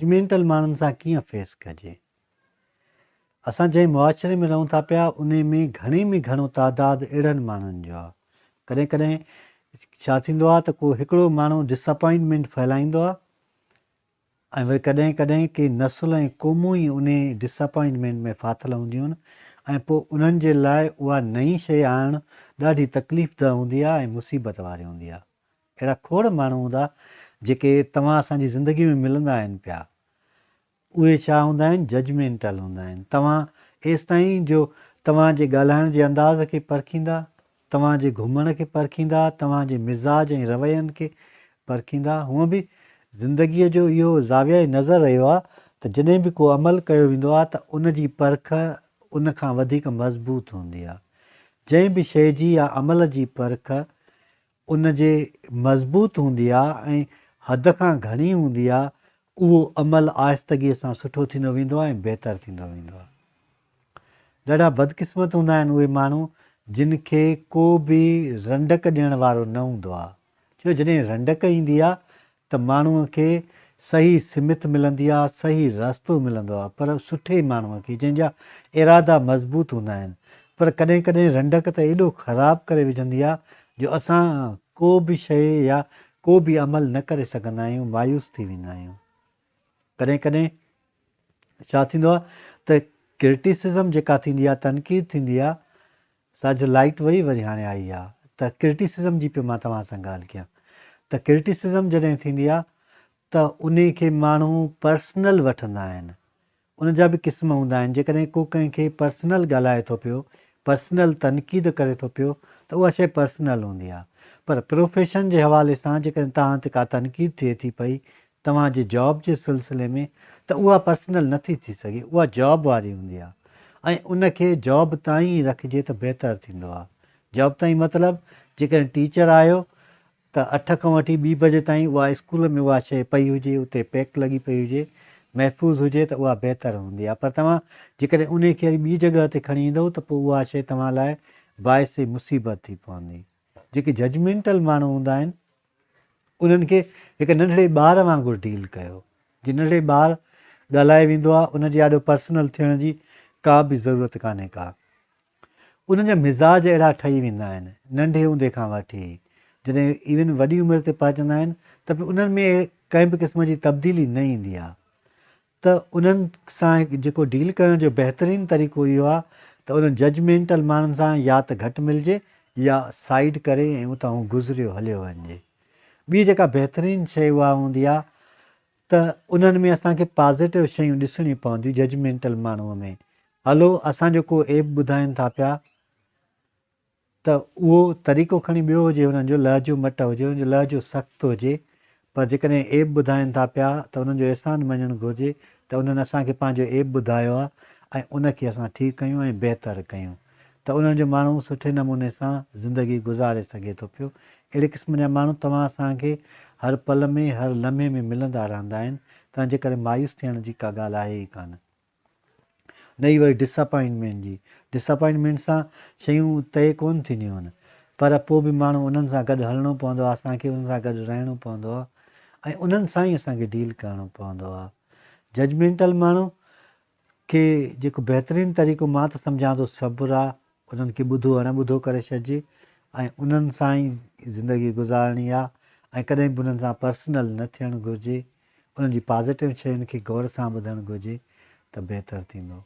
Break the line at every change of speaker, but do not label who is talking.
Judgemental ماڻهن سان ڪيئن فيس ڪجي؟ اسان جنهن معاشري ۾ رهون ٿا پيا انهي ۾ گهڻي ۾ گهڻو تعداد اهڙن ماڻهن جو آهي. ڪڏهن ڪڏهن ڇا ٿيندو آهي ته ڪو هڪڙو ماڻهو ڊساپائنٽمينٽ ڦهلائيندو آهي ۽ وري ڪڏهن ڪڏهن ڪي نسل ۽ قومون ئي انهي ڊساپائنٽمينٽ ۾ ڦاٿل هونديون آهن ۽ پوء انهن جي لاء اها نئين شيء آڻڻ ڏاڍي تڪليف ده هوندي آهي ۽ مصيبت واري هوندي آهي. اهڙا کوڙ ماڻهو هوندا جيڪي توهان اسان جي زندگي ۾ ملندا آهن پيا. اهي ڇا هوندا آهن ججمينٽل هوندا آهن. توهان ايستائين جو توهان جي ڳالهائڻ جي انداز کي پرکيندا، توهان جي گهمڻ کي پرکيندا، توهان جي مزاج ۽ روين کي پرکيندا. هونء به زندگيء جو اهو زاويه نظر رهيو آهي ته جڏهن به ڪو عمل ڪيو ويندو آهي ته ان جي پرک ان کان وڌيڪ مضبوط هوندي آهي. جنهن به شيء جي يا عمل جي پرک ان جي مضبوط هوندي آ ۽ حد کان گهڻي هوندي آ، اهو عمل آهستگيء سان سٺو ٿيندو ويندو آ ۽ بهتر ٿيندو ويندو آ. ڏاڍا بدقسمت هوندا آهن اهي ماڻهو جن کي ڪو به رنڊڪ ڏيڻ وارو نه هوندو آ. ڇو جڏهن رنڊڪ ايندي آ ته ماڻهوء کي صحيح سمت ملندي آ، صحيح رستو ملندو آ، پر سٺي ماڻهوء کي جنهن جا ارادا مضبوط هوندا آهن. پر ڪڏهن ڪڏهن رنڊڪ ته ايڏو خراب ڪري وجهندي آ جو اسان ڪو به شيء يا ڪو به عمل نه ڪري سگهندا آهيون، مايوس ٿي ويندا آهيون. ڪڏهن ڪڏهن ڇا ٿيندو آ ته ڪرٽيسزم جيڪا ٿيندي آ، تنقيد ٿيندي آ، سا جو لائيٽ وئي وري هاڻي آئي آ ته ڪرٽيسزم جي پيو مان توهان سان ڳالهه ڪيان ته ڪرٽيسزم جڏهن ٿيندي آ ته انهي کي ماڻهو پرسنل وٺندا آهن ان جا به قسم هوندا آهن جيڪڏهن ڪو ڪنهن کي پرسنل ڳالهائي ٿو پيو پرسنل تنقيد ڪري ٿو پيو ته اها شيء پرسنل هوندي آ پر پروفيشن جي حوالي سان جيڪڏهن توهان تي ڪا تنقيد ٿئي ٿي پئي توهان جي جاب جي سلسلي ۾ ته اها پرسنل نه ٿي ٿي سگهي اها جاب واري هوندي آهي ۽ ان کي جاب تائين ئي رکجي ته بهتر ٿيندو آهي جاب تائين مطلب جيڪڏهن ٽيچر آهيو ته اٺ کان وٺي ٻي بجي تائين اها اسڪول ۾ اها شيء پئي هجي اتي پيڪ لڳي پئي هجي محفوظ هجي ته اها بهتر هوندي آهي پر توهان جيڪڏهن انهي کي وري ٻي جڳهه تي کڻي ايندؤ ته پوء اها شيء توهان لاء باعث مصيبت ٿي پوندي جيڪي ججمينٽل ماڻهو هوندا آهن انهن کي هڪ ننڍڙي ٻار وانگر ڊيل ڪيو. جي ننڍڙي ٻار ڳالهائي ويندو آهي ان جي آڏو پرسنل ٿيڻ جي ڪا به ضرورت ڪانهي ڪا. انهن جا مزاج اهڙا ٺهي ويندا آهن ننڍي هوندي کان وٺي جڏهن ايون وڏي عمر تي پهچندا آهن ته به انهن ۾ ڪنهن به قسم جي تبديلي نه ايندي آهي. ته انهن سان جيڪو ڊيل ڪرڻ جو بهترين طريقو اهو آهي ته انهن ججمينٽل ماڻهن سان يا ته گهٽ ملجي يا سائيڊ ڪري ۽ اتان گذريو هليو وڃجي. ٻي جيڪا بهترين شيء اها هوندي آهي ته انهن ۾ اسان کي پازيٽو شيون ڏسڻيون پونديون ججمينٽل ماڻهوء ۾ هلو اسان جو ڪو عيب ٻڌائين ٿا پيا ته اهو طريقو کڻي ٻيو هجي، هنن جو لهجو مٽ هجي، هنن جو لهجو سخت هجي، پر جيڪڏهن عيب ٻڌائين ٿا پيا ته انهن جو احسان مڃڻ گهرجي ته انهن اسان کي پنهنجو عيب ٻڌايو آهي ۽ ان کي اسان ٺيڪ ڪيون ۽ بهتر ڪيون ته انهن جو ماڻهو سٺي نموني سان زندگي گذاري سگهي ٿو پيو. اهڙي قسم جا ماڻهو توهان اسان کي هر پل ۾ هر لمحي ۾ ملندا رهندا آهن، تنهن جي ڪري مايوس ٿيڻ جي ڪا ڳالهه آهي ئي ڪانه. نه ئي وري ڊساپائنٽمينٽ جي. ڊساپائنٽمينٽ سان شيون طئي ڪونه ٿينديون آهن. پر پوء به ماڻهو انهن سان گڏ هلڻو پوندو آهي، اسان کي انهن سان گڏ رهڻو پوندو آهي ۽ انهن سان ئي اسان کي ڊيل ڪرڻو پوندو آهي. ججمينٽل ماڻهو کي جيڪو بهترين طريقو مان ته سمجهان ٿو صبر آهي، انهن کي ٻڌو اڻ ٻڌو ڪري ڇڏجي ۽ انهن سان ئي زندگي گذارڻي آهي ۽ ڪڏهن به انهن سان پرسنل نه ٿيڻ گهرجي. انهن جي پازيٽو شين کي غور سان ٻڌڻ گهرجي ته بهتر ٿيندو.